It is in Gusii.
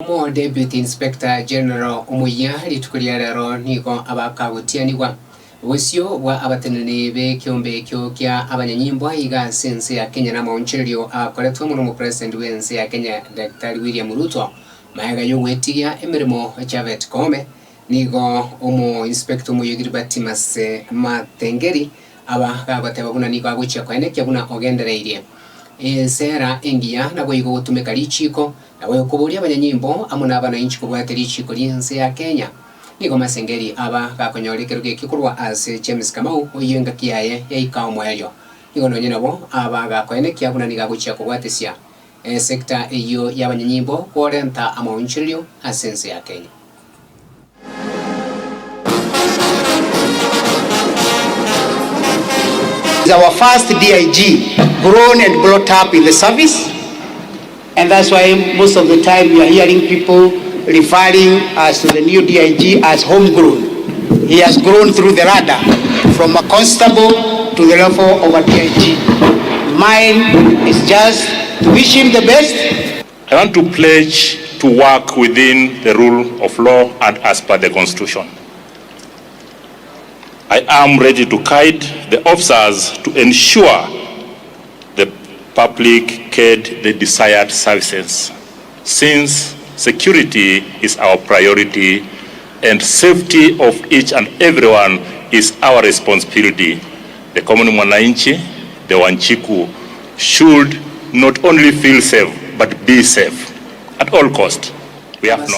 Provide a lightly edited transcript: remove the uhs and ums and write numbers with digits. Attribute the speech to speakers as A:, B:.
A: Omo Deputy Inspector General omoyia rituko ria rero nigo abakagotianigwa bosio bwa abateneneri b'ekeombe ekio kia abanyanyimbo aiga ase ense ya Kenya namaonchorerio akoretwe amo nomopresident bw'ense ya Kenya Daktari William Ruto maega y'ogwetigia emeremo Japhet Koome. Nigo omo Inspector omoyia Gilbert Mase Matengeri aba gagoteba buna nigo agochia koenekia buna ogendereirie ensera engiya naboigo gotumeka richiiko Naboigo koboria abanyanyimbo amo nabanainchi kobwate richiiko ri'ense ya Kenya. Nigo Masengeri aba gakonyora ekerogo ekio korwa ase James Kamau oyio engaki yaye yaika omoerio. Nigo nonye nabo aba gakoenekia buna nigo agochia kobwatesia esecta eyio y'abanyanyimbo korenta amaonchorerio ase ense ya Kenya.
B: Is our first DIG grown and brought up in the service and that's why most of the time we are hearing people referring us to the new DIG as homegrown. He has grown through the ladder from a constable to the level of a DIG. Mine is just to wish him the best.
C: I want to pledge to work within the rule of law and as per the constitution. I am ready to guide the officers to ensure the public get the desired services since security is our priority and safety of each and everyone is our responsibility. The common mwananchi, the Wanjiku, should not only feel safe but be safe at all cost. We have no